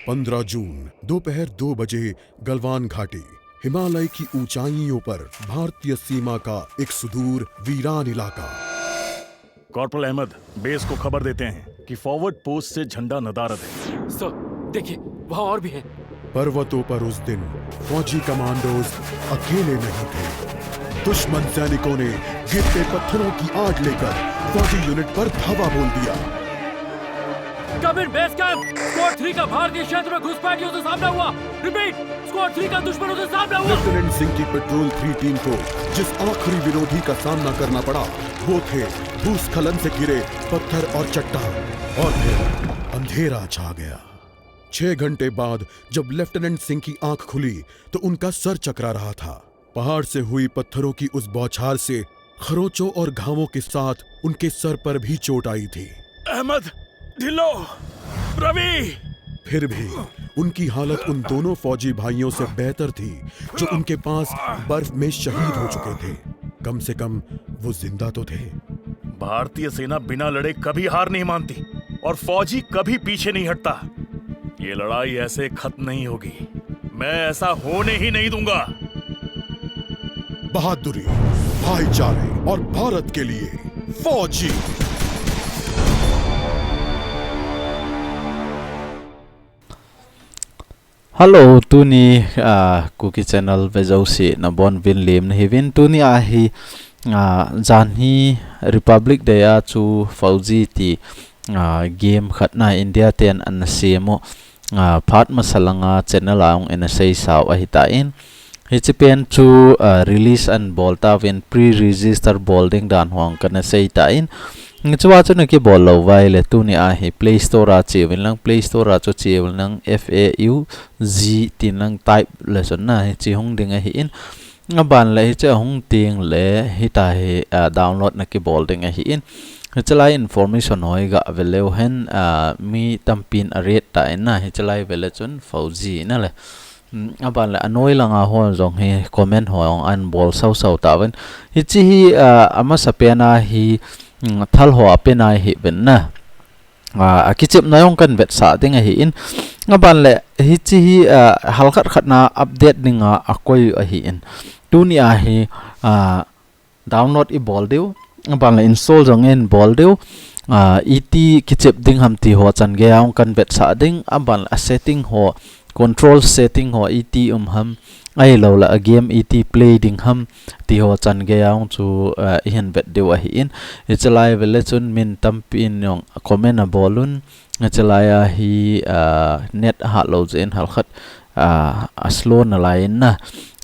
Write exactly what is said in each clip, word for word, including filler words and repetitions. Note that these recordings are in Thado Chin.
पन्द्रह जून, दोपहर दो बजे, गलवान घाटी, हिमालय की ऊंचाइयों पर भारतीय सीमा का एक सुदूर वीरान इलाका। कॉर्पोरल अहमद, बेस को खबर देते हैं कि फॉरवर्ड पोस्ट से झंडा नदारद है। सर, देखिए, वहाँ और भी हैं। पर्वतों पर उस दिन फौजी कमांडोज अकेले नहीं थे। दुश्मन सैनिकों ने गिरते पत्थरों की आड़ लेकर फौजी यूनिट पर धावा बोल दिया। कम इन बेस कैंप, स्क्वाड थ्री का भारतीय क्षेत्र में घुसपैठियों से सामना हुआ। रिपीट, स्क्वाड थ्री का दुश्मनों से सामना हुआ। लेफ्टिनेंट सिंह की पेट्रोल थ्री टीम को जिस आखिरी विरोधी का सामना करना पड़ा, वो थे भूस्खलन से घिरे पत्थर और चट्टान। और फिर अंधेरा छा गया। छह घंटे बाद जब लेफ्टिनेंट सिंह की आंख खुली, तो उनका सर चकरा रहा था। पहाड़ से हुई पत्थरों की उस बौछार से खरोंचों और घावों के साथ उनके सर पर भी चोट आई थी। अहमद, ढिल्लो, रवि! फिर भी उनकी हालत उन दोनों फौजी भाइयों से बेहतर थी, जो उनके पास बर्फ में शहीद हो चुके थे। कम से कम वो जिंदा तो थे। भारतीय सेना बिना लड़े कभी हार नहीं मानती और फौजी कभी पीछे नहीं हटता। ये लड़ाई ऐसे खत्म नहीं होगी। मैं ऐसा होने ही नहीं दूंगा। बहादुरी, भाईचारे और भारत के लिए फौजी। Hello, tuni, ah, Kuki Channel vejouse nabonuvin lemna hiuvin. Tuni ahi, ah, janhi Republic Day a chu fauji ti, ah, game khat na India ten ana sem u, ah, phat masa langa channel a hung ana seisau ahitan. Hiche pen chu, ah, release ana bol tauvin, pre-register bol ding dan hung kana seitan. Hichea chu nakibol lou uva ahile tuni ahi Play Store a cheuvin lang, Play Store a chu cheuvin lang, F A U G tin lang type le chun na hiche hung ding ahin. Aban le hiche ahung teng le hitahi, ah, download nakibol ding ahin. Hichelai information ho hi gave leu hen, ah, mi tampin a rate tan na hichelai vele chun fauji na le. Hmm, aban le anoi langa ho jong hi comment ho jong ana bol sau sau tauvin. Hiche hi, ah, amasa pen a hi, hmm, thal ho a pen a hi ven na. Ah, akichepna jong kana vetsah ding ahin. Aban le hiche hi, ah, halkhat khat na update dinga akoi ahin. Tuni ahi, ah, download ibol diu. Aban le install jong ibol diu. Ah, iti kichep ding ham ti ho chan geiya jong kana vetsah ding. Aban le a setting ho, control setting ho iti um ham. Ahilou le a game iti play ding ham ti ho chan geiya jong chu, ah, ihin vet diu ahin. Hichelai vele chun mi tampin jong comment abol un. Hichelai a hi, ah, net ahat lou jeh in halkhat, ah, a slow nalai in na.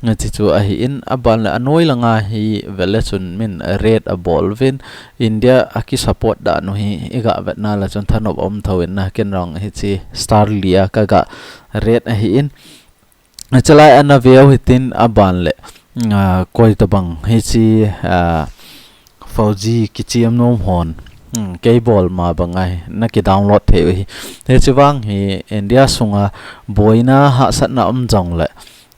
Hiche chu ahin aban le anoi langa hi vele chun min rate abol uvin India aki support dan u hi iga vetna le chun thanop aum thou in na ken jong hiche star li a kaga rate ahin. Hichelai ana veu hitin aban le, ah, koi tabang hiche, ah, fauji kichem nom hon. Hmm, kei bol ma bang ahi, naki download thei u hi. Hiche vang hi India sunga boina hahsatna um jong le,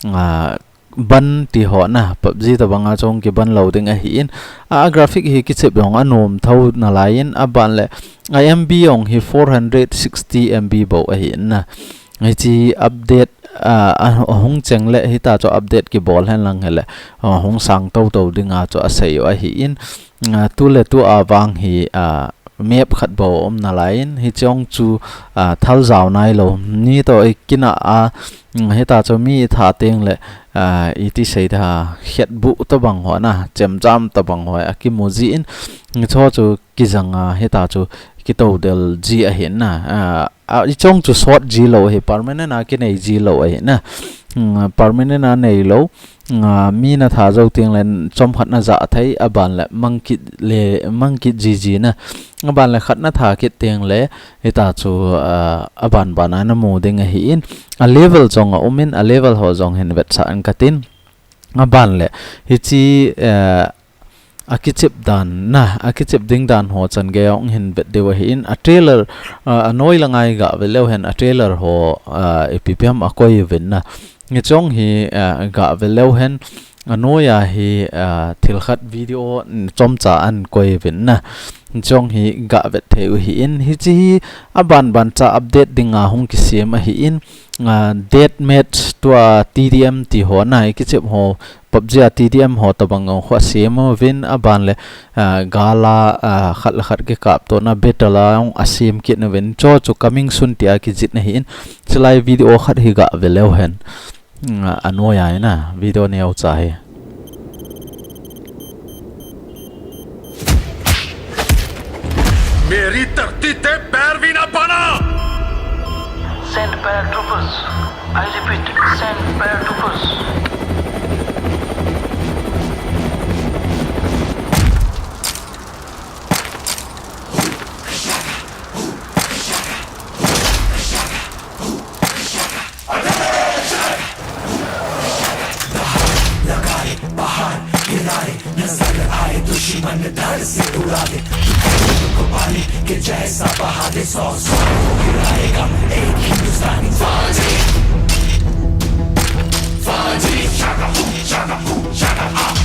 ah, ban ti ho na, PUBG tabang a chong kiban lou ding ahin. A, a graphic hi kichep jong anom thou nalai in aban le, a M B jong hi four hundred sixty M B bou ahin na. Hiche update, ah, a, ahung cheng le hita chu update kibol hen lang hile, ah, hung sang tou tou dinga chu asei u ahin, ah, tu le tu a vang hi, ah, map khat bou um nalai in hiche jong chu, ah, thal jao nailou. Ni toh ikinah a, mm, hita chu mi itha teng le, ah, iti sei da khetbuh tabang ho na, chemjam tabang ho akimu ji in, hiche ho chu kijang a hita chu kitoudel ji ahin na. Ah, a, hiche jong chu sot ji lou ahi, permanent a kinei ji lou ahi na. Hmm, permanent a neilou. Ah, mi natha jou teng le chomkhat naja thei, aban le mang kit le, mang kit ji ji na. Aban le khat natha kit teng le hita chu, ah, aban ban a namu ding ahin. A level jong aum in, a level ho jong hin vetsah in katin. Aban le hiche, eh, akichep dan na, akichep ding dan ho chan geiya hung hin vet diu ahin. A trailer, ah, anoi langa iga ve leu hen a trailer ho, ah, ipi pi ham akoi uvin na. Hiche jong hi, ah, ga ve leu hen, Anoiya hi, ah, thil khat video chomcha ahin koi uvin na. Chong hi gavet thei u ahin, hiche hi aban ban cha update dinga hung kisem ahin, ah, deathmatch tua T D M ti ho na, ikichep ho, PUBG a T D M ho tobang jong khu asem uvin, aban le, ah, gal a, ah, khat le khat kikaptona battle a jong asem kit uvin, chuchu coming soon tia kijih ahin, chulai video khat hi gave leu hen. Nga, anoiya hi na, video neocha hi. मेरी धरती ते पैर भी ना पाना। Send paratroopers. I repeat, send paratroopers.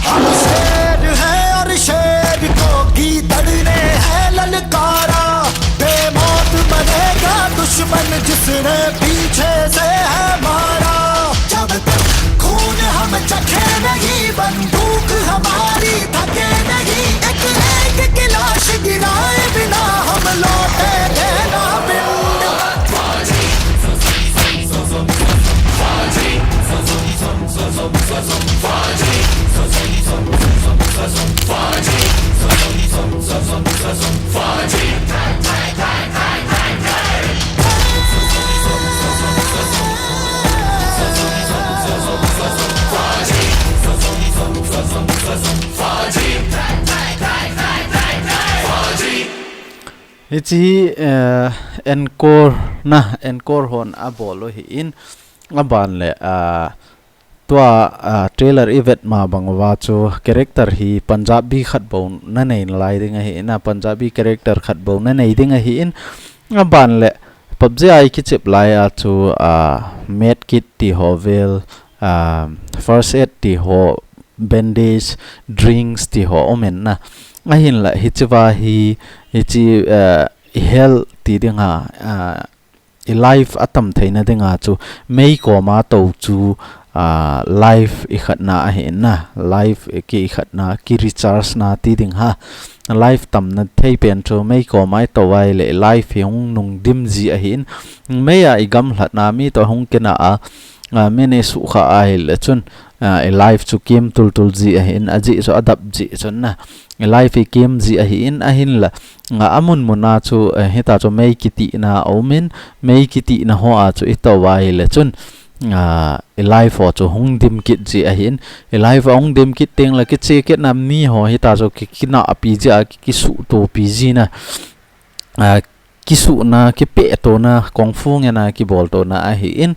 हम शेर हैं और शेर को गीदड़ ने है ललकारा, बेमौत मरेगा दुश्मन जिसने पीछे से है मारा। जब तक खून हम चखे नहीं, बंदूक हमारी थके नहीं, एक एक की लाश गिराए बिना हम लौटेंगे ना पिंड। Hiche hi, eh, Encore na, Encore hon abol u ahin, aban le, ah, tua, ah, trailer ivet ma bang uva chu character hi Punjabi khat bou nanei nalai ding ahin, Punjabi character khat bou nanei ding ahin, aban le PUBG a ikichep lai a chu, ah, medkit ti ho vel, ah, first aid ti ho, bandage, drinks ti ho um in na. Ahinla hichea hi, hiche, ah, i health ti ding ham, ah, i life atam theina dinga chu mei koma tou chu, ah, life ikhatna ahin na, life ki ikhatna, ki recharge na ti ding ham. Life tamna thei pen chu mei koma itou ahile life hi hung nung dim ji ahin. Mei a igamlhatna mi toh hung kinah a, ah, min isukha ahile chun, ah, i life chu kem tultul ji ahin, ajeh chu adap jeh chun na. I life hi kem ji ahin, ahinla, ah, amun mun a chu, eh, hitia chu mei kitihna aum in, mei kitihna hoa chu itou ahile chun, ah, i life ho chu hung dim kit ji ahin, i life ahung dim kit tengle kiche kitna mi ho hitia chu ki, kinahpi ji a, ki, kisuhtopi ji na. Ah, kisuhna, kipehtona, kung fu ngen a kiboltona ahin,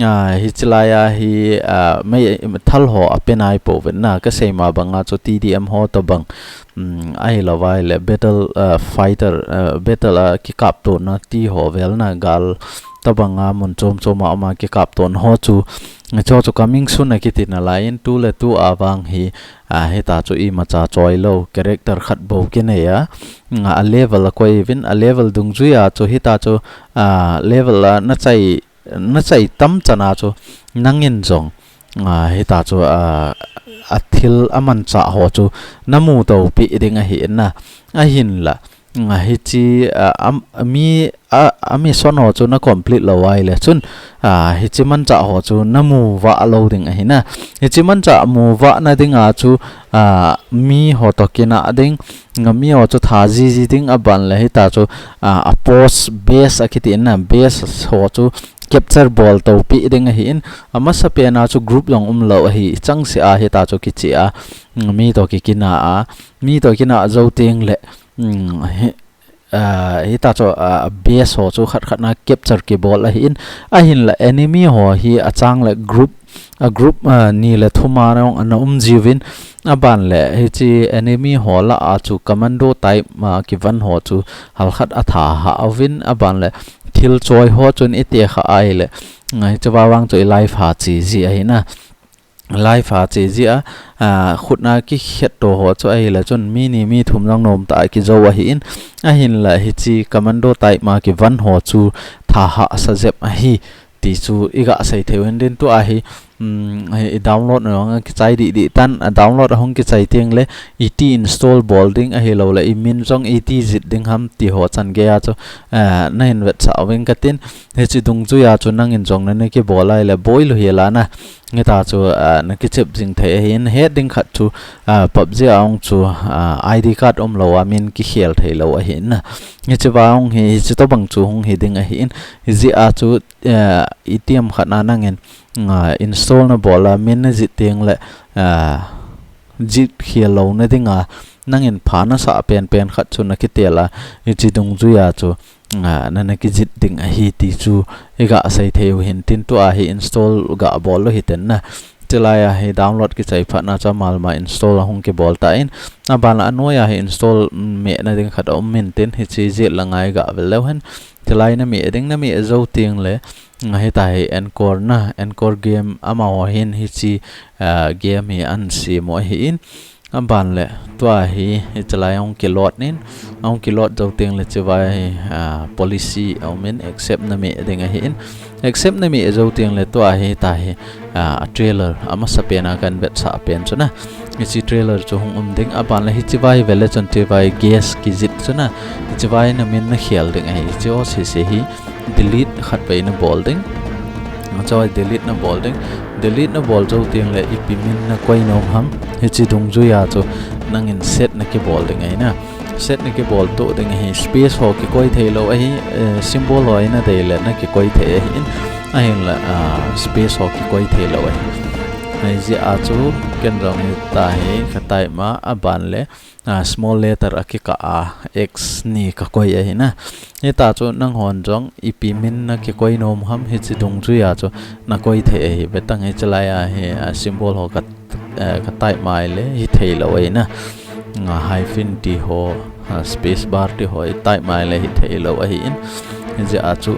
ah, hiche lai a hi, ah, mei, thal ho ape nai pouvin na, kasei ma banga chu T D M ho tobang, um, ahilou vaile battle, ah, fighter, ah, battle a kikaptona ti ho vel na, gal tobanga mun chom chom a um a kikaptona ho chu, chu chu coming soon akiti nalai in, tuletu a vang hi, ah, hitia chu imacha choilou, character khat bou kinei a, a level akoi uvin, a level dungjui a chu hitia chu, ah, level a nachai, nachai tam chan a chu nangin jong, ah, hitia chu, ah, athil amanchah ho chu namutopi ding ahin na, ahinla, ah, hiche, ah, am, mi, ah, a mission ho chu na complete lou ahile chun, ah, hiche manchah ho chu namu vah lou ding ahi na. Hiche manchah mu vahna dinga chu, ah, mi ho toh kinah ding, ah, mi ho chu tha jiji ding, aban le hitia chu, ah, a post base akiti na, base ho chu capture boltopi ding ahin, amasapen a chu group jong umlou ahi, ichangseh a hitia chu kiche a, mm, mi toh kikina a, mi toh kinah jou tengle, mm, hi, ah, hitia chu, ah, base ho chu khat khat na capture kibol ahin, ahinla enemy ho hi achang le group, a group, ah, ni le thum a jong ana um jiuvin, aban le hiche enemy ho lah a chu commando type a kivan ho chu halkhat atha hah uvin, aban le thil choi ho chun ite kha ahile, ah, hiche vang vang chu i life ha che ji ahi na. live a che jia, a, khutna kikhet to ho chu ahile chun mi ni mi thum jong nom ta kijou ahin, ahinla hiche commando type ma kivon ho chu tha hahsa jep ahi ti chu iga sei thei u hin tin tua hi, um, hi i download na jong kichai didi tan, a download ahung kichai teng le iti install bol ding ahilou le i min jong iti jih ding ham ti ho chan gei a chu, a, na hin vetsah uving katin, hiche dungjuia chu nangin jong nana kibol ahile boi lou hela na, Hita chu, ah, na kichep jing thei ahin, het ding khat chu, ah, PUBG a hung chu, ah, I D card umlou a min kikhel theilou ahin. Hiche va hung hi, hiche tobang chu hung hi ding ahin. Hijeh a chu, ah, itiham khat na nangin, ah, install na bol a min na jih teng le, ah, jih khel louna dinga, nangin pha nasah penpen khat chu na kitel a, hiche dungjuia chu, ah, nana kijih ding ahi ti chu iga sei thei u hin tin tua hi install ga bol lou hiten na. Chulai a hi download kichai phat na chu amalma install ahung kibol tan. Aban a anoi a hi install meh na ding khat aum in tin hiche jeh langa iga vel leu hen. Chulai na meh ding na meh jou teng le, ah, hita hi Encore na, Encore game amaho hin hiche, ah, game hi ana sem u ahin. Aban le, tua hi, hichelai hung kiload in, hung kiload jou teng le hiche vai hi, ah, policy aum in, accept na meh ding ahin. Accept na meh jou teng le tua hi, hita hi, ah, trailer, amasa pen a kan vetsah pen chu na. Hiche trailer chu hung um ding, aban le hiche vai vel le chun hiche vai gas kijih chu na. Hiche vai na min na khel ding ahi, hiche ho sese hi delete khat vei na bol ding. Hiche vai delete na bol ding. Delete na bol jou teng le ipi min na koi nom ham. Hiche dungjuia chu nangin set na kibol ding ahi na. Set na kibol to ding ahi. Space ho kikoi theilou ahi, eh, symbol ho hi na dei le na kikoi thei ahin. Ahinla, ah, space ho kikoi theilou ahi. Hijeh a chu ken jong hita hi ka type ma aban le, ah, small letter a kikah a X ni ka koi ahi na. Hita chu nanghon jong ipi min na kikoi nom ham hiche dungjuia chu na koi thei ahi. Ve tang hichelai a hi, ah, symbol ho ka, eh, ka type mai le hi theilou ahi na. Nga hyphen ti ho, ah, space bar ti ho i type mai le hi theilou ahin. Hijeh a chu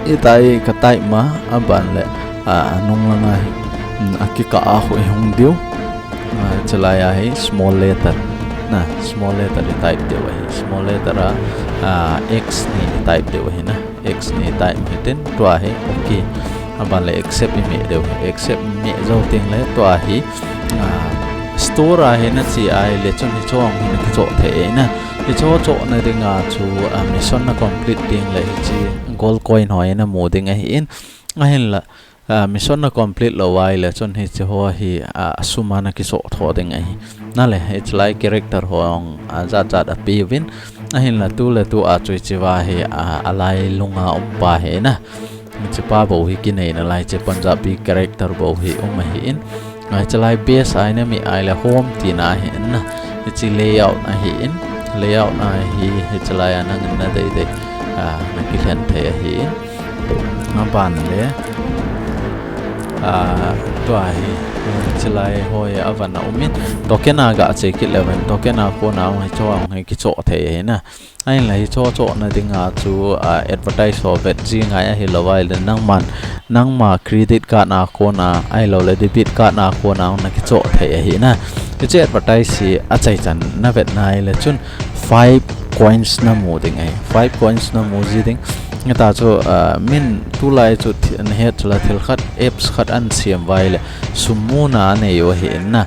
Hita hi ka type ma, aban le, ah, anung langa hi, mm, akikah a khu i hung diu. Ah, chulai a hi small letter. Na, small letter i type diu ahi. Small letter a, ah, X ni i type diu ahi na. X ni i type hiten, tua hi, okay. Aban le accept i meh diu. Accept meh jou teng le, tua hi, ah, store a hi na che ahile chun hiche ho hi na kichoh thei ahi na. Hiche ho chohna dinga chu, ah, mission na complete ding le hiche gold coin ho hi na mu ding ahin. Ahinla, ah, mission na complete lou ahile chun hiche ho hi, ah, sum a na kichoh tho ding ahi. Nale, hichelai character ho jong, ah, jat jat apeuvin. Ahinla tu le tu a chu hiche va hi, ah, alai lunga um pa hi na. Hiche pa bou hi kinei nalai, hiche Punjabi character bou hi um ahin. Hichelai base a i na meh ahile home tina ahin na. Hiche layout ahin. Layout na hi, hichelai a nangin na dei dei, ah, na kilhen thei ahin. Aban le, ah, tua hi, hichelai ho hi avan a um in. Token a ga che kit le ven, token a kona hung hiche ho hung hi kichoh thei ahi na. Ahinla hiche ho chohna dinga chu, ah, advertise ho vet ji ngai ahilou ahile nangman, nangma credit card na kona ahilou le debit card na kona na kichoh thei ahi na. Hiche advertise hi achaichan na vet na ahile chun five coins na mu ding ahi. Five coins na mu ji ding. Hita chu, ah, min tulai chu thi-, na het chu la thil khat, apps khat ana sem uva ahile sum muna anei u ahi in na.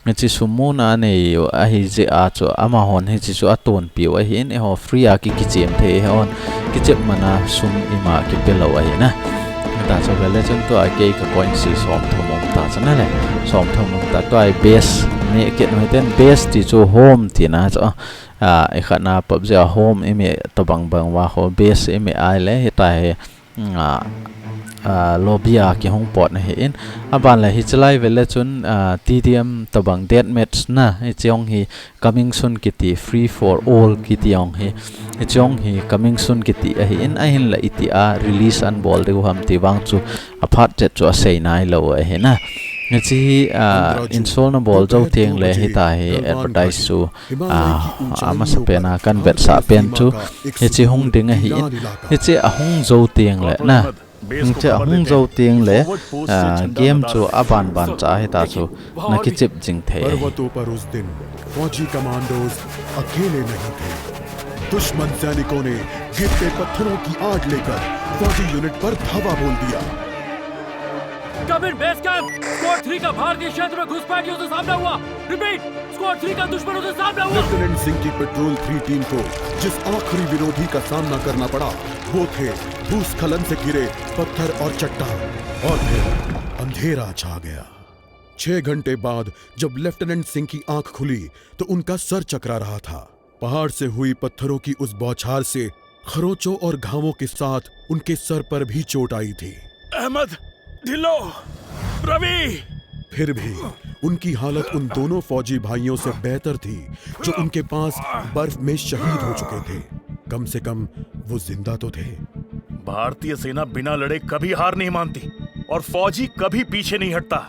Hiche sum muna anei u ahi jeh a chu amahon hiche chu atonpiu ahin, eiho free a ki, kichem thei, eihon kichep mana sum ima kipe lou ahi na. Hita chu vele chun tua kei ka coins hi somthum um ta chu nale. Somthum um ta, tua hi base ni kit u hiten, base ti chu home tina chu. Ah, i khatna PUBG a home i meh tobang bang uva ho base i meh ahile hita hi. Nga, ah, lobby a kihung pot na ahin. Aban le hichelai vele chun, ah, T D M tobang deathmatch na, hiche jong hi coming soon kiti, free for all kiti jong hi. Hiche jong hi coming soon kiti ahin, ahinla itia release ana bol diu ham ti vang chu aphat chet chu asei nailou ahi na. Hiche hi, ah, install na bol jou teng le hita hi advertise chu, ah, amasa pen a kan vetsah pen chu hiche hung ding ahin, hiche ahung jou teng le na. Hung che hung zo teng le, ah, game chu aban ban cha hita chu na kichep jing thei. पर्वतों पर उस दिन फौजी कमांडोज अकेले नहीं थे। दुश्मन सैनिकों ने गिरते पत्थरों की आड़ लेकर फौजी यूनिट पर धावा बोल दिया। कम इन बेस कैंप, स्क्वाड थ्री का भारतीय क्षेत्र में घुसपैठियों से सामना हुआ। रिपीट, स्क्वाड थ्री का दुश्मनों से सामना हुआ। लेफ्टिनेंट सिंह की पेट्रोल थ्री टीम को जिस आखिरी विरोधी का सामना करना पड़ा, वो थे भूस्खलन से घिरे पत्थर और चट्टान। और फिर अंधेरा छा गया। छह घंटे बाद जब लेफ्टिनेंट सिंह की आंख खुली, तो उनका सर चकरा रहा था। पहाड़ से हुई पत्थरों की उस बौछार से खरोंचों और घावों के साथ उनके सर पर भी चोट आई थी। अहमद, ढिल्लो, रवि। फिर भी उनकी हालत उन दोनों फौजी भाइयों से बेहतर थी, जो उनके पास बर्फ में शहीद हो चुके थे। कम से कम वो जिंदा तो थे। भारतीय सेना बिना लड़े कभी हार नहीं मानती और फौजी कभी पीछे नहीं हटता।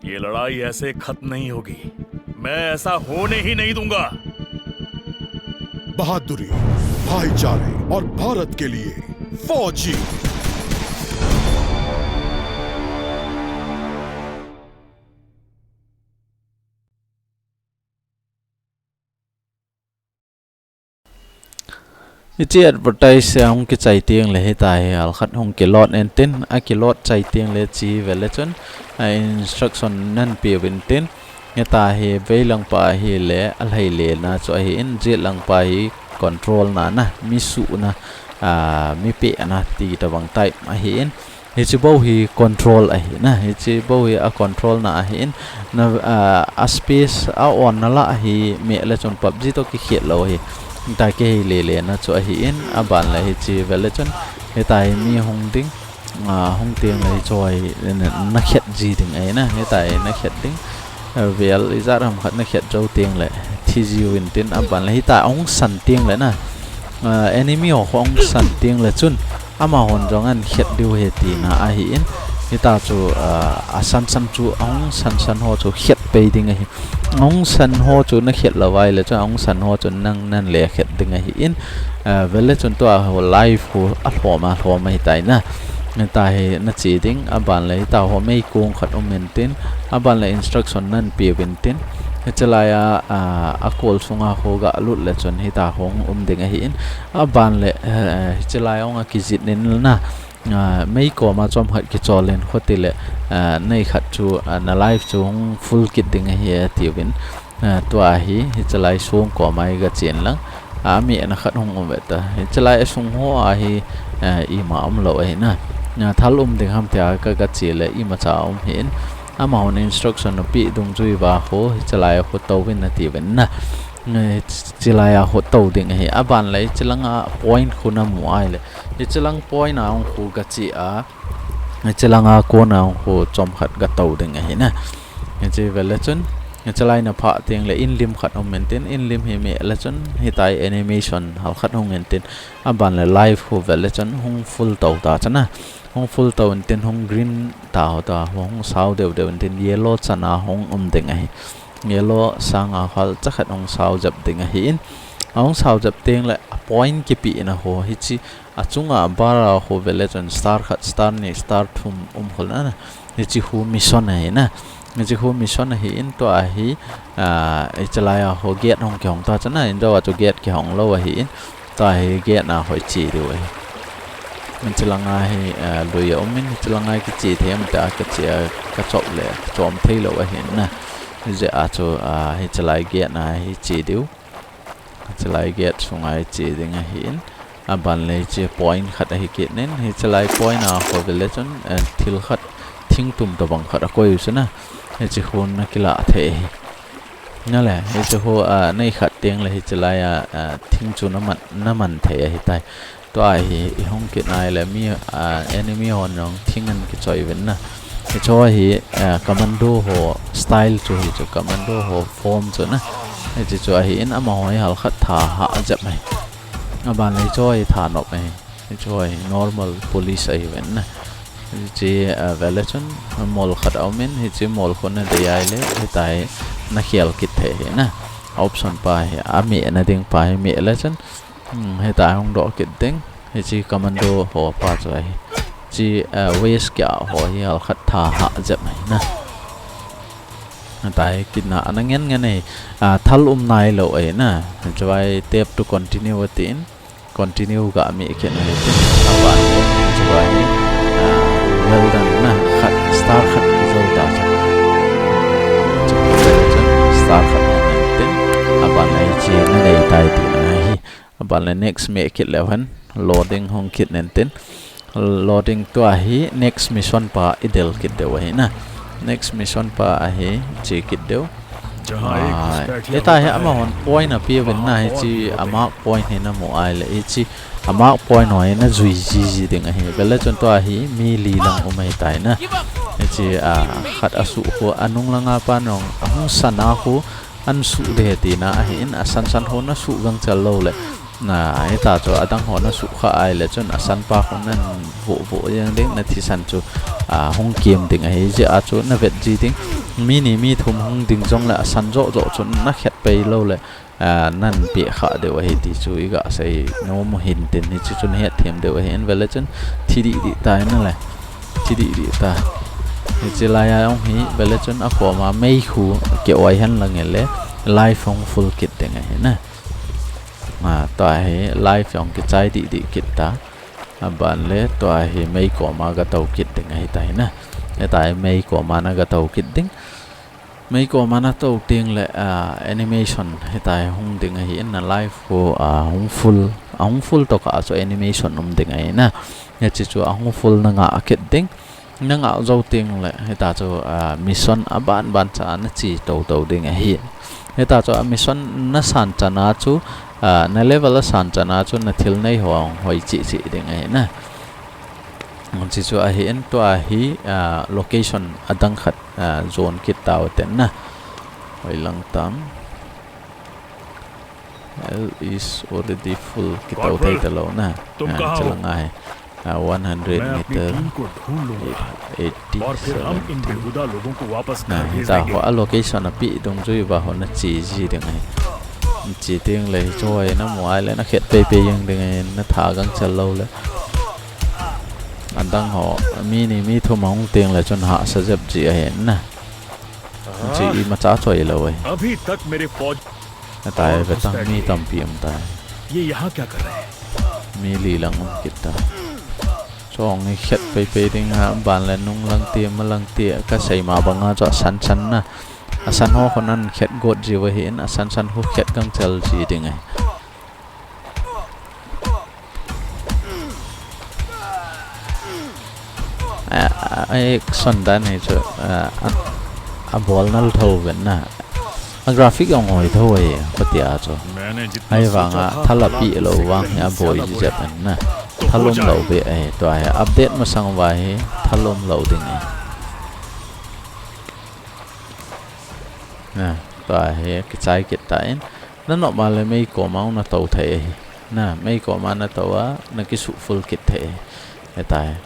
ये लड़ाई ऐसे खत्म नहीं होगी, मैं ऐसा होने ही नहीं दूंगा। बहादुरी, भाईचारे और भारत के लिए फौजी। Hiche advertise a hung kichai teng le hita hi halkhat hung kilot intin, akilot chai teng le chi vele chun a instruction nan pe uvin tin, hita hi veilang pa hi le alhai le na chu ahi in, jetlang pa hi control na na, mi suh na, a, mi pe na ti tabang type ahi in. Hiche bou hi control ahi na, hiche bou hi a control na ahi in, na, a, a space a on na la ahi meh le chun PUBG to kikhet lou ahi. Hita kihei le le na chu ahi in, aban le hiche vele chun, hita hi mi hung ding, a, hung teng le hiche hi na, na khet ji ding ahi na, hita hi na khet ding. Vel ijat ham khat na khet jou teng le thi jiu vin tin, aban le hita ahung san teng le na, ah, enemy ho khu ahung san teng le chun amahon jong ahin khet diu ahi tina ahi in, hita chu, ah, asan san chu ahung san san ho chu khet pei ding ahi. Ahung san ho chu na khet lou vai le chun ahung san ho chu nang nan le khet ding ahi in, ah, vele chun tua ho live khu alhom alhom ahi tai na. Hita hi na che ding, aban le hita ho meikong khat um intin, aban le instruction nan pe uvin tin. Hiche lai a, a, a kol sunga khu ga lut le chun hita hung um ding ahi in. Aban le, eh, hiche lai hung a kijih in na, a, mei koma chom khat kichol in khu ti le, a, nei khat chu, a, na live chu hung full kit ding ahi ati uvin. A, tua hi, hiche lai sung koma hi ga chen lang. A, mi ana khat hung um ve ta. Hiche lai a sung ho a hi, a, ima um lou ahi na. A, thal um ding ham tia ka, ka che le ima cha um hi in. Amahon instruction na pe dungjui va ho, hiche lai a khu tou vin ati uvin na. Hiche lai a khu tou ding ahi. Aban le hiche lang a point khu na mu ai le. Hiche lang point a hung khu ga che a. Hiche lang a kona hung khu chom khat ga tou ding ahi na. Hiche vele chun, hiche lai na phah teng le in lim khat um intin, in lim hi meh le chun, hita hi animation halkhat hung intin, aban le live khu vele chun hung full tou ta chun a. Hung full tou intin, hung green ta ho ta, hung sao deu deu intin, yellow chan a hung um ding ahi. Yellow sang a hal cha khat hung sao jep ding ahi in. Ahung sao jep teng le a point kipe na ho hiche achunga bar a khu vele chun star khat, star ni, star thum um khol na na. Hiche khu mission ahi na. Hiche khu mission ahi in tua hi, a, hiche lai a khu gate hung kihong ta chun a, in dou a chu gate kihong lou ahi in. Tua hi gate na khu i che diu ahi. Hiche lang a hi, a, lui a um in, hiche lang a kiche thei em tia ka che a ka chop le, chom thei lou ahi na. Hijeh a chu, a, hiche lai gate na hi che diu. Hiche lai gate sunga i che ding ahi in, aban le hiche point khat ahi kit nin, hiche lai point a khu vele chun, eh, thil khat, thingtum tabang khat akoi u chun a, hiche khu na kila thei ahi. Na le, hiche khu, ah, nei khat teng le hiche lai a, ah, thing chu na man, na man thei ahi tai. Tua hi, i hung kit nai le mi, ah, enemy hon jong thing an kichoi uvin na. Hiche hi, ah, commando ho style chu hichu, commando ho form chu na. Hiche chu ahi in amaho hi halkhat tha hah jep mai. Aban le hiche hi tha nop mai. Hiche hi normal police ahi uvin na. Hiche, ah, vele chun mol khat aum in, hiche mol khu na dei ai le, hitia hi na khel kit thei ahi na. Option pa hi, ameh na ding pa hi meh le chun, Hmm, hitia hung doh kit ding. Hiche commando ho pa chu ahi. Chi, ah, waist kia ho hi halkhat tha ha jep mai na. Atai kit na ana ngen ngen ei, ah, thal um nai lou ei na. Chuai tap to continue atin. Continue ga mi kit na hitin. Aban le chuai, ah, well done na. Khat star khat kijou ta chu. Chu star khat na hitin. Aban le chi na nei tai ti na hi. Aban le next mi kit leu hen, loading hung kit nen tin. Loading tua hi next mission pa idel kit deu ahi na. Next mission pa ahi chi kit deu. Jahai Ah, ghuspaithiya heta hi hota ama hai, hon point api uvin na hi chi amark point hi na mu ai le hi chi amark point ho hi na jui ji ji ding ahi. Vele chun tua hi mi li lang um ahi tai na. Hi chi, ah, khat asuh khu anung langa pa nong ahung sana khu an suh de tina ahin, asan san ho na suh gang chal lou le. Na, heta chu adang ho na suh kha ai le chun asan pa khu nan vo vo yang ding na thisan chu, ah, hung kem ding ahi jeh a chu na vet ji ding. Mi ni mi thum hung ding jong le asan jo jo chu na khet pei lou le, ah, nan pe kha deu ahi ti chu iga sei nom u hin tin hi chu chun het them deu ahi in vele chun thi di di ta in le. Thi di di ta. Hi chi lai a ong hi vele chun a koma mei khu ke oi hen lang le life hung full kit ding ahi na. Ah, tua hi life hung kichai di di kit ta. Aban le tua hi mei koma ga tou kit ding ahi ta hi na. Heta hi mei koma na ga tou kit ding. Mei koma na tou ting le, ah, animation heta hi hung ding ahi in na life khu, ah, hung full, ah, hung full to ka chu animation um ding ahi na. Hichi chu ahung full na nga kit ding. Na nga jou ting le, heta chu, ah, mission aban ban cha na chi tou tou ding ahi. Heta chu, ah, mission na san chana chu, ah, na level a san chana chu na thil nei ho hoi chi chi ding ahi na. Chi chu ahi in tua hi, ah, location adang khat, ah, zone kit tau ten na. Hoi lang tam. L is already full. Kitou thei ta lou na. Tum kahan ho? Chala ngai. Ah, one hundred meter. Main apni team ko dhoond lunga. Eighty, seventy. Aur phir hum in behuda logon ko wapas ghar bhej denge. Na, heta ho a location api dungjui uva ho na chi ji ding ahi. Chi ting le choi na mu ai le na khet pei pei jeng ding ahi na tha gang chal lou le. Adang ho mi ni mi thum hung ting le chun hahsa jep ji ahi na. Chi imacha choi lou ahi. Abhi tak mere fauj Atai, aur vetang mi tampi um tai. Ye yahan kya kar rahe hain? Mi li lang um kit ta. Chong hi khet pei pei ding aban le nung lang ti, ma lang ti, ka sei ma banga chu asan san na. Asan ho khu nan khet got ji uva hi in, asan san khu khet gang chal ji ding ahi. A, a, a, action dan hi chu, a, a, abol nal tho ven na. A graphic jong hoi tho e, kati a chu. Ahivanga thal api lou vang hi aboi ji jep en na. Thal um lou be e, tua hi update masang uva hi thal um lou ding e. Na, tua hi kichai kit ta in. Na nop ma le mei koma na tou thei ahi. Na, mei koma na tou a, na kisuh full kit thei ahi. Heta hi.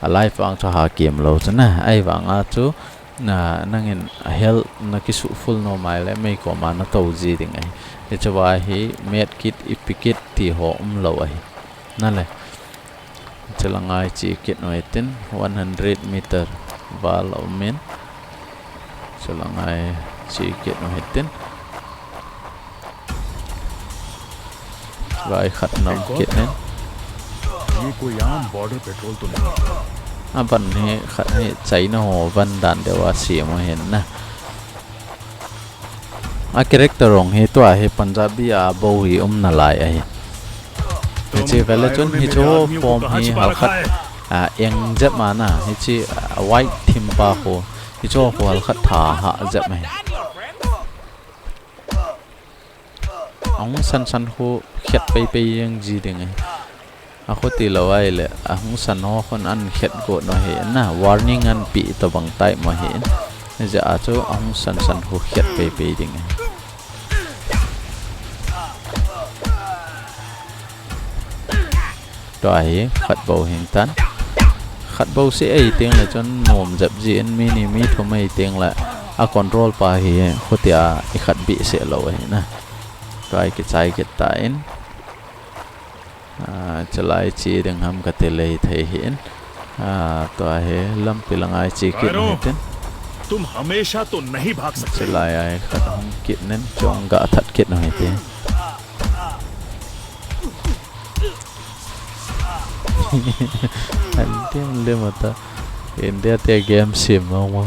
A life vang chu ha kem lou chu na. Ahivanga chu, na, nangin a health na kisuh full nom ai le mei koma na tou ji ding ahi. Hiche uva hi med kit, epic kit ti ho um lou ahi. Na le. Chala ngai chi kit u hitin, one hundred meter val a um in. Chala ngai chi kit u hitin. Rai khat na um kit in. Ye koi aam border patrol to nahi hai. Aban hi khat hi China ho van dan deu a sem u hin na. A character jong hi tua hi Punjabi a bou hi um nalai ahi. Hiche vele chun hiche ho form hi halkhat, a, eng jep ma na, hiche, a, white thim pa khu, hiche ho khu halkhat tha ha jep mai. Ahung san san khu khet pei pei jeng ji ding ahi. Akhuti lou ai le, ahung san ho khun an khet got u ahi na, warning an pe tobang type mo ahi. Hijeh a chu ahung san san khu khet pei pei ding ahi. Tua hi khat bou hing tan. Khat bou seh ahi teng le chun nom jep ji in mi ni mi thum ahi teng le a control pa hi khutia i khat bih seh lou ahi na. Tua hi kichai kit ta in. Ah, chalai chi ding ham kati le thei hi in. Ah, tua hi lampi langa i che kit u hitin. तुम हमेशा तो नहीं भाग सकते। Chulai a khat hung kit nen, chong ga that kit u hite. An tim le mata. India te game sim mo mo.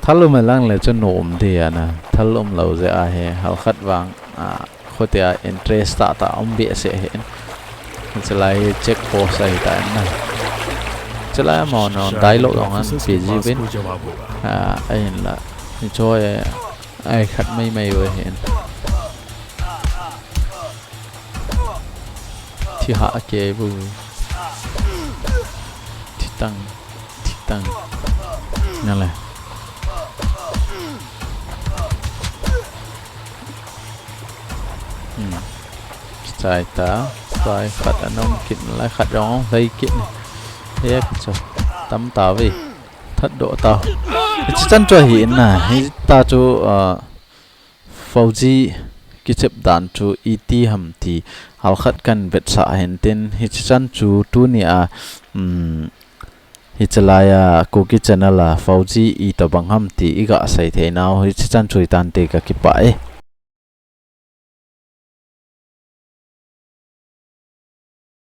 Thal um lang le chu nom ding ana. Thal um lou jeh a hi, halkhat vang, a, khote a interest tah tah um behseh hin. Chulai check post ahi ta na. Chulai mo no dialogue ong an P G win. A, ahin la. Ni choi, ai khat mai mai ve hin. Thi ha ke bu. Thi tang, thi tang. Nale. Hmm. Chai ta, chai khat anom kit lai khat jong lai kit. Ek cho. Tam ta ve. That doh ta. Hichi chan cho hi na. Hita chu, ah, Fauji kichep dan chu iti ham ti halkhat kan vetsah hin tin hichi chan chu tuni a, um, hichi lai a Kuki channel a Fauji itobang ham ti iga sei thei nau hichi chan chu itan te ka kipah e.